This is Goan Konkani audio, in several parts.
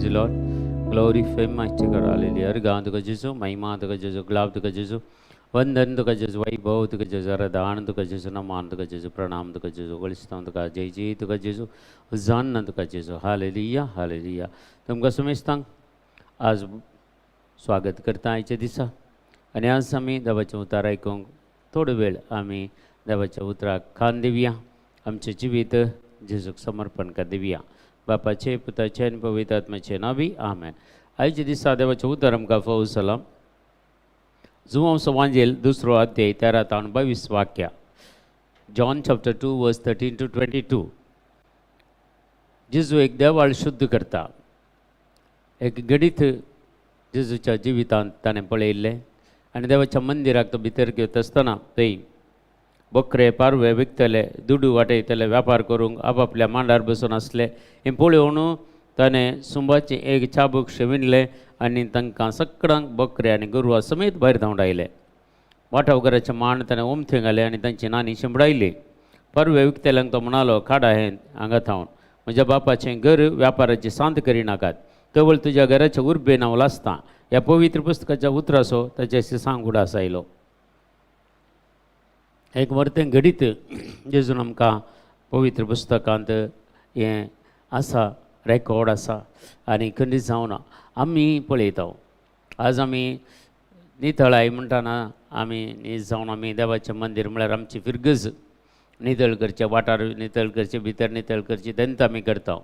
Praise Lord. Glorify mighty God. Hallelujah. अर्गां तुका जेजू, महिमा तुका जेजू, गुलाब तुका जेजू, वंदन तुका जेजू, वैभव तुका जेजू, आराधन तुका जेजू, नमान तुका जेजू, प्रणाम तुका जेजू, गळिस्तांव तुका, जय जय तुका जेजू, होजान्ना तुका जेजू. Hallelujah, hallelujah. तुमकां समेस्तांक आज स्वागत करता आयच्या दिसा आनी आज आमी देवाचें उतर आयकूंक थोडो वेळ आमी देवाच्या उतराक कान दिवया, आमचें जिवीत जेजूक समर्पण कर दिवया. बापाचे, पुताचे आनी पवित्र आत्म्याचे नांवी, आमेन. आयच्या दिसा देवाचें उतर आमकां फावो जालां जुवांव वांजेल दुसरो अध्याय 13 तावन 22 वाक्या, John chapter 2 verse 13 to 22. जेजू एक देवाळ शुद्ध करता. एक घडीत जेजूच्या जिवितांत ताणें पळयल्लें आनी देवाच्या मंदिराक तो भितर घेत आसतना थंय बकरे पारवे विकतले, दुडू वाटयतले, व्यापार करूंक आपापल्या मांडार बसून आसले. हें पळोवन ताणें सुंबाचें एक चाबूक शेविनलें आनी तांकां सगळ्यांक बकरे आनी गोरवां समेत भायर धांवडायले. वाटावघराचे मांड ताणें ओमथे घाले आनी तांची नाणी शिंपडायली. परवे विकतल्यांक तो म्हणालो, "काडा हें हांगा थावन. म्हज्या बापाचें घर व्यापाराची सांत करिनाकात. तवळ तुज्या घराच्या उर्बेन हांव लासतां." ह्या पवित्र पुस्तकाच्या उतराचो ताचे सांग उडास आयलो. एक वर्तें घडीत जेजून आमकां पवित्र पुस्तकांत हें आसा, रेकॉर्ड आसा आनी खंडीत जावना आमी पळयता. आज आमी नितळाय म्हणटाना आमी नीज जावन आमी देवाचें मंदीर म्हळ्यार आमची फिरगज नितळ करचें, वाठार नितळ करचे, भितर नितळ करची तेन्ना आमी करता.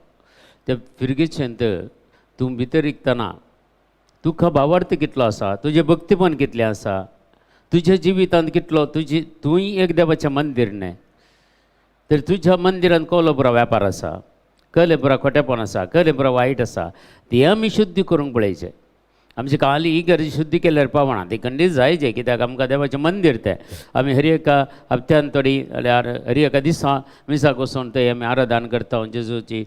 ते फिरगेचेंत तूं भितर रिगतना तुका भावार्थ कितलो आसा, तुजें भक्तीपण कितलें आसा, तुज्या जिवितांत कितलो तुजी, तूंय एक देवाचें मंदीर न्हय तर तुज्या मंदिरांत कोलो पुरो व्यापार आसा, कले पुरा खोटेपण आसा, कले पुरा वायट आसा, ती आमी शुद्धी करूंक पळयचें. आमची खाली ही गरज शुद्धी केल्यार पावना, ती खंडीत जायचे, कित्याक आमकां देवाचें मंदीर तें. आमी हर एका हप्त्यान थोडी जाल्यार हर एका दिसा मिसाक वचून थंय आमी आराधन करता, जेजूची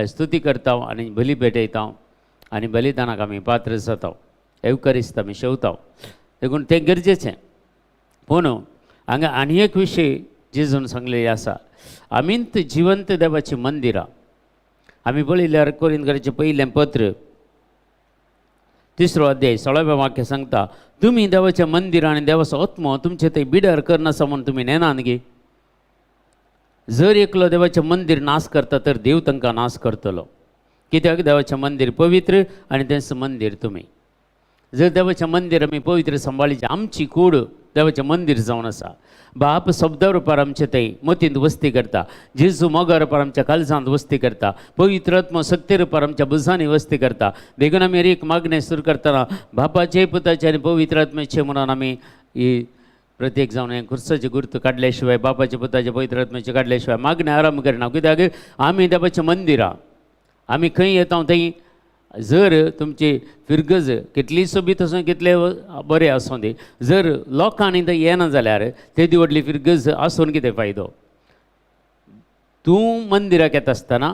स्तुती करता आनी बली भेटयता आनी बलिदानाक आमी पात्र जाता, एवकरिस्त आमी शेवता. देखून तें गरजेचें. पूण हांगा आनी एक विशय जेजून सांगलेली आसा, आमींत जिवंत देवाचीं मंदिरां. आमी पळयल्यार कोरिंदकाराचें पयलें पत्र तिसरो अध्याय 16व्या वाक्य सांगता, तुमी देवाचें मंदीर आनी देवाचो आत्मो तुमचे थंय बिडर करनासा म्हूण तुमी नेनात गे? जर एकलो देवाचें मंदीर नाश करता तर देव तांकां नाश करतलो, कित्याक देवाचें मंदीर पवित्र आनी तेंच मंदीर तुमी. जर देवाचें मंदीर आमी पवित्र सांबाळीचें, आमची कूड देवाचें मंदीर जावन आसा. बाप शब्दा रुपार आमचे थंय मतींत वस्ती करता, जेजू मोगा रुपार आमच्या काळजांत वस्ती करता, पवित्र आत्मो शक्ती रुपार आमच्या भुजांनी वस्ती करता. देखून आमी एक मागणें सुरू करतना बापाचे, पुताचे आनी पवित्र आत्म्याचे म्हणून आमी ही प्रत्येक जावन हें खुर्साचे गुर्त काडल्या शिवाय, बापाचे, पुताचे, पवित्र आत्म्याचे काडल्या शिवाय मागणें आराम करना, कित्याक आमी देवाचें मंदिरां. आमी खंय येता थंय जर तुमची फिरगज कितली सोबीत आसूं, कितले बरें आसूं दी, जर लोकांनी थंय येना जाल्यार तेदी व्हडली फिरगज आसून कितें फायदो? तूं मंदिराक येता आसतना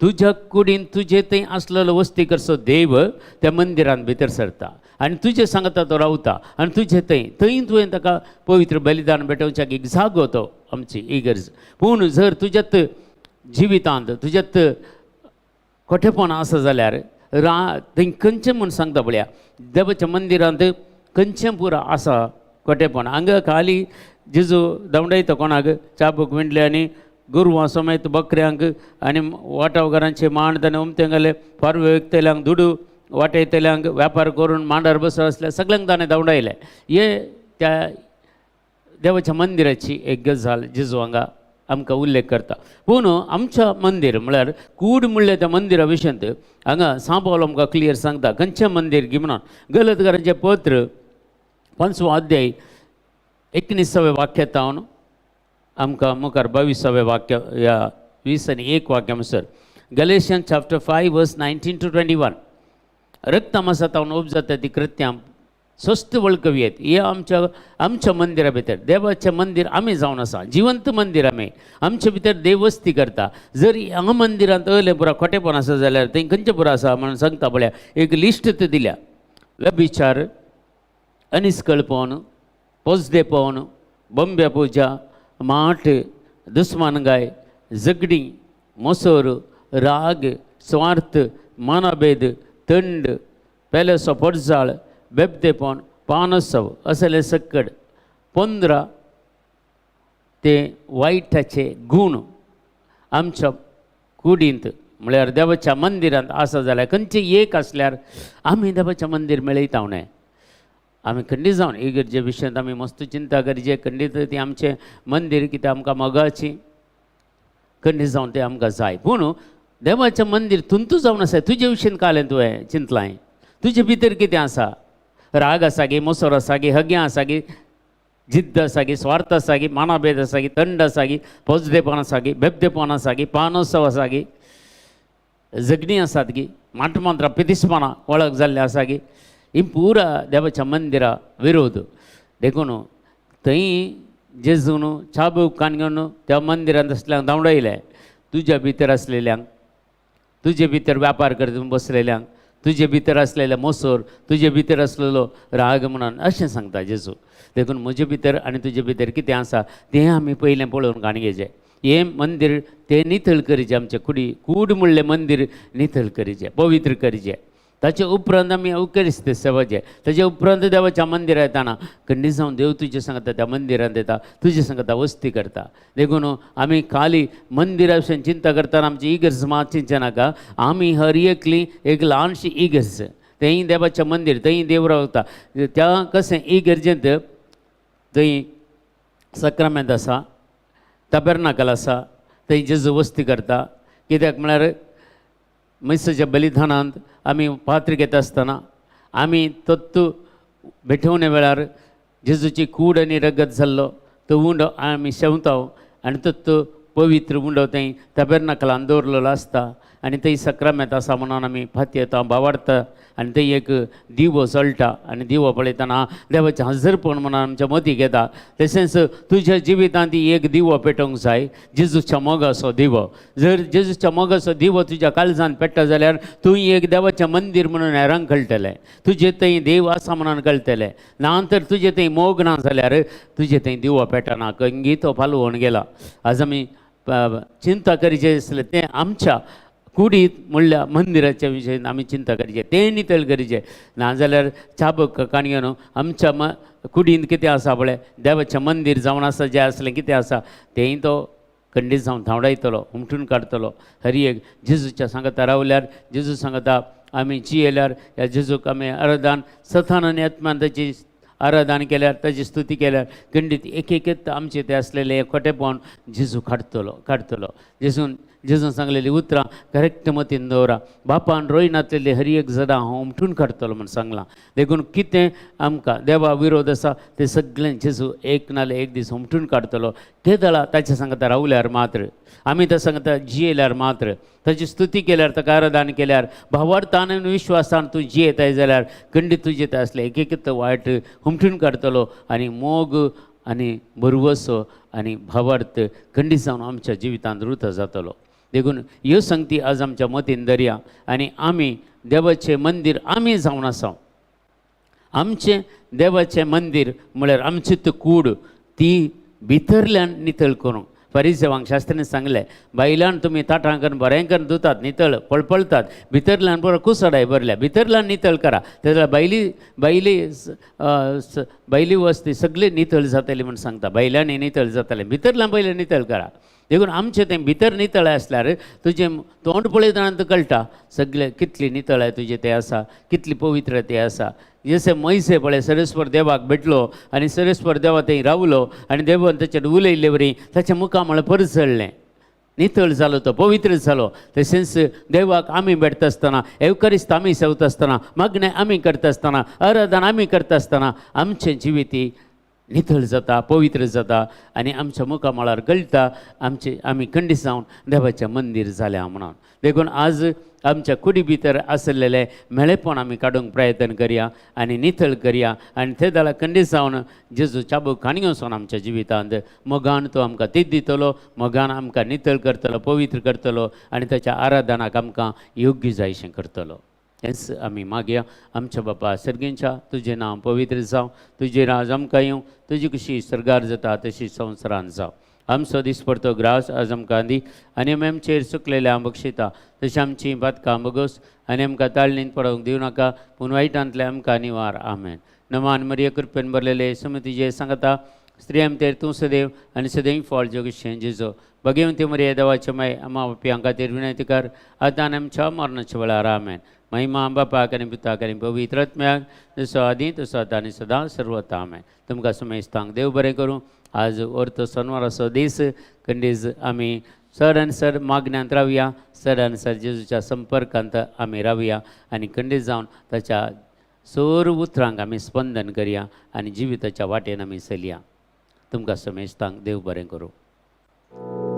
तुज्या कुडीन तुजे थंय आसलेलो वस्ती करचो देव त्या मंदिरांत भितर सरता आनी तुजे सांगता तो रावता आनी तुजे थंय थंय तुवें ताका पवित्र बलिदान भेटोवच्याक एक जागो तो आमची इगर्ज. पूण जर तुज्यात जिवितांत तुज्यात खोटेपण आसा जाल्यार रा थंय खंयचें म्हूण सांगता पळया, देवाच्या मंदिरांत खंयचें पुरो आसा खोटेपण. हांगा खाली जेजू धांवडायता कोणाक? चाबूक विणले आनी गोरवां समेत बकऱ्यांक आनी वाटावगारांचे मांड ताणें उमतें घाले. पारवे विकतल्यांक, दुडू वाटयतल्यांक, व्यापार करून मांडार बसो आसल्या सगळ्यांक ताणें धांवडायले. हे त्या देवाच्या मंदिराची एक गजाल जेजू हांगा आमकां उल्लेख करता. पूण आमच्या मंदीर म्हळ्यार कूड म्हणल्यार त्या मंदिरा विशयांत हांगा सांव पावलो आमकां क्लियर सांगता खंयचें मंदीर गी म्हणून. गलतकारांचें पत्र पांचवो अध्याय 19व्या वाक्यांत आमकां मुखार 22व्या वाक्य ह्या 20 आनी 1 वाक्या म्हणसर, Galatian chapter 5 verse 19 to 21, रक्तमासा तावन उपजाता ती कृत्यां स्वस्त वळखवी येत. हे आमच्या आमच्या मंदिरा भितर देवाचें मंदीर आमी जावन आसा, जिवंत मंदीर आमी, आमचे भितर देव वस्ती करता. जर ह्या मंदिरांत अयलें पुरा खोटेपण आसा जाल्यार थंय खंयचें पुरो आसा म्हणून सांगता पळया, एक लिस्ट ती दिल्या: व्यभिचार, अनिस्कळपण, पोजदेपण, बंब्या पुजा, माठ, दुस्मानगाय, झगडीं, मोसोर, राग, स्वार्थ, मानाभेद, थंड, पेलेचो पोटजाळ, बेबदेपण, पानोत्सव असले सक्कड 15 ते वायटाचे गूण आमच्या कुडींत म्हळ्यार देवाच्या मंदिरांत आसा जाल्यार खंयचें एक आसल्यार आमी देवाचें मंदीर मेळयता न्हय. आमी खंडीत जावन इगर्जे विशयांत आमी मस्त चिंता करचे. खंडीत ती आमचें मंदीर कित्याक आमकां मोगाची खंडीत जावन तें आमकां जाय. पूण देवाचें मंदीर तुंतू जावन आसा. तुजे विशीं कालें तुवें चिंतलां, तुजे भितर कितें आसा? राग आसा गी, मोसोर आसा गी, हग्यां आसा गी, जिद्द आसा गी, स्वार्थ आसा गी, मानाभेद आसा गी, थंड आसा गी, पोजदेपण आसा गी, बेबदेपण आसा गी, पानोत्सव आसा गी, झगडीं आसात गी, माटमांत्रां पितिसपणां वळख जाल्लें आसा गी, ही पुरा देवाच्या मंदिरा विरोध. देखून थंय जेजून चाबूक कान घेवन त्या मंदिरांत आसल्यांक धांवडायलें. तुज्या भितर आसलेल्यांक, तुजे भितर व्यापार करत बसलेल्यांक, तुजे भितर आसलेले मोसोर, तुजे भितर आसलेलो राग म्हणून अशें सांगता जेजू. देखून म्हजे भितर आनी तुजे भितर कितें आसा तें आमी पयलें पळोवन काण घेवचें. हें मंदीर तें नितळ करचें, आमचें कुडी कूड म्हणलें मंदीर नितळ करचें, पवित्र करचें. ताचे उपरांत आमी अवकरिस्त सेवाचें. ताचे उपरांत देवाच्या मंदिरांत येताना खंडीत जावन देव तुजे सांगता त्या मंदिरांत येता, तुजे सांगता वस्ती करता. देखून आमी खाली मंदिरा विशीं चिंता करतना आमची इगर्ज मात चिंतचें नाका. आमी हर एकली एक ल्हानशी इगर्ज, थंय देवाचें मंदीर, थंय देव रावता. त्या कशें इगर्जेंत थंय सक्रामेंत आसा, ताबेर्नाकल आसा, थंय जेजू वस्ती करता. कित्याक म्हळ्यार मैसाच्या बलिदानांत आमी पात्र घेता आसतना आमी तत्व भेटवणे वेळार जेजूची कूड आनी रगत जाल्लो तो उंडो आमी शेंवता आनी तत्व पवित्र उंडो थंय ताबेर्नाकलान दवरलेलो आसता आनी थंय सक्रामेंत आसा म्हणून आमी फातयेता, भावार्ता आनी थंय एक दिवो जळटा आनी दिवो पळयतना देवाचें हजरपण म्हणून आमच्या मतीक येता. तशेंच तुज्या जिवितांत एक दिवो पेटोवंक जाय, जेजूच्या मोगाचो दिवो. जर जेजूच्या मोगाचो दिवो तुज्या काळजांत पेट्टा जाल्यार तूं एक देवाचें मंदीर म्हणून हेरांक कळटलें, तुजे थंय देव आसा म्हणून कळटलें. ना तर तुजे थंय मोग ना जाल्यार तुजे थंय दिवो पेटना, कंगी तो पालोवन गेला. आज आमी चिंता करचें आसलें तें आमच्या कुडीत म्हणल्या मंदिराच्या विशयन आमी चिंता करचें, तें नितळ करचें. नाजाल्यार चाबक काणयो न्हू आमच्या कुडींत कितें आसा पळय देवाचें मंदीर जावन आसा जें आसलें कितें आसा तेंय तो खंडीत जावन धांवडायतलो, हुमटून काडटलो. हर एक जेजूच्या सांगता रावल्यार, जेजू सांगता आमी जियेल्यार ह्या जेजूक आमी आराधन सथान आनी आत्मान ताची आराधन केल्यार, ताची स्तुती केल्यार खंडीत एक एकच आमचे ते आसलेले खोटेपण जेजू काडटलो काडटलो. जेजून जेजून सांगलेली उतरां करेक्ट मतीन दवरा. बापान रोयनातलेली हर एक जडां हांव उमटून काडटलो म्हूण सांगलां. देखून कितें आमकां देवा विरोध आसा तें सगळें जेजू एक नाल्यार एक दीस उमटून काडटलो. केदळा ताच्या सांगता रावल्यार मात्र, आमी त्या सांगता जियेल्यार मात्र, ताची स्तुती केल्यार, ताका आराधन केल्यार, भावार्थान आनी विश्वासान तूं जियेताय जाल्यार खंडीत तुजें तें आसलें एक एक वायट हुमटून काडटलो आनी मोग आनी भरवसो आनी भावार्थ खंडीत जावन आमच्या जिवितांत रुत जातलो. देखून ह्यो संगती आज आमच्या मतीन दरया आनी आमी देवाचें मंदीर आमी जावन आसा. आमचें देवाचें मंदीर म्हळ्यार आमची ती कूड ती भितरल्यान नितळ करूंक फारिजेवांक शास्त्रीन सांगलें, बायलान तुमी ताटां करून बरें करून धुतात, नितळ पळपळतात, भितरल्यान बरो कुसडाय भरल्या, भितरल्यान नितळ करा. ते जाल्यार बायली बायली बायली वस्ती सगळी नितळ जातली म्हूण सांगता. बायलांनी नितळ जातलें, भितरल्यान पयलें नितळ करा. देखून आमचें तें भितर नितळ आसल्यार तुजें तोंड पळयतना तुका कळटा सगळें कितली नितळ तुजें तें आसा, कितली पवित्र तें आसा. जशें मैसे पळय सरेस्वर देवाक भेटलो आनी सरेस्वर देवा थंय रावलो आनी देवान ताचेर उलयल्ले वरी ताच्या मुखामळ परजळ्ळें, नितळ जालो तो, पवित्र जालो. तशेंच देवाक आमी भेटता आसतना, एवकरिस्त आमी सेवता आसतना, मागणें आमी करता आसतना, आराधन आमी करता आसतना आमचें जिवीत नितळ जाता, पवित्र जाता आनी आमच्या मुखामळार कळटा आमचे आमी खंडीत जावन देवाचें मंदीर जाल्या म्हणून. देखून आज आमच्या कुडी भितर आसलेलें मेळेपण आमी काडूंक प्रयत्न करया आनी नितळ करया आनी ते जाल्यार खंडीत जावन जेजू चाबूक काणी वचून आमच्या जिवितांत मोगान तो आमकां तीत दितलो, मोगान आमकां नितळ करतलो, पवित्र करतलो आनी ताच्या आराधनाक आमकां योग्य जायशें करतलो. हेंच आमी मागया. आमच्या बापा सर्गेंच्या, तुजें नांव पवित्र जावं, तुजें राज आमकां येवं, तुजी कशी सर्गार जाता तशी संवसारान जावं. आमचो दिसपडतो ग्रास आज आमकां दी आनी आमी आमचेर चुकलेल्या बक्षिता तशें आमची बातकां बगोस आनी आमकां ताळणीन पडोवंक दिवं नाका पूण वायटांतले आमकां निवार. आमेन. नमान मरिया, कृपेन भरलेले, सम तुजें सांगता. स्त्रियां भितर तूं सदैव आनी सदैव फळ जगशें जेजो. भगवंती मरिया, देवाचे माय, आमा पापयां खातीर विनंती कर आतां आनी आमच्या मरणाच्या वेळार. आमेन. महिमा बापाक आनी पुताक आनी पवित्र आत्म्याक, जसो आदी तसो आतां आनी सदां सर्वता. आमेन. तुमकां समेस्तांक देव बरें करूं. आज अर्थ सोनवाराचो दीस. खंडीज आमी चड आनी चड मागण्यांत रावया, चड आनी चड जेजूच्या संपर्कांत आमी रावया आनी खंडीत जावन ताच्या सर्व उतरांक आमी स्पंदन करया आनी जिविताच्या वाटेन आमी चलया. तुमकां समेस्तांक देव बरें करूं.